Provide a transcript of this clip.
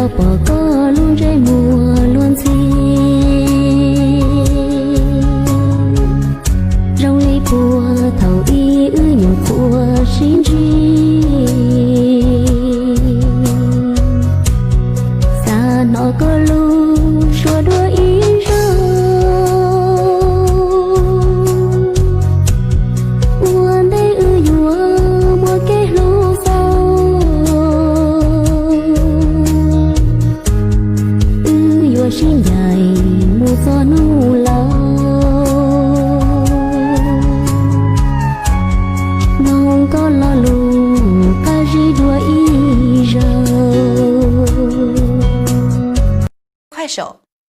Pom koj lub ntsej muag luag ntxhi, zoo li puag thaum ub wb nyuam qhuav sib ntsib. Xav hnov koj lub suab dua ib zaug, ua ntej wb yuav muaj kev hlub xaus. Wb yuav sib ncaim mus txog hnub laus. Mloog koj lo lus qab zib dua ib zaug.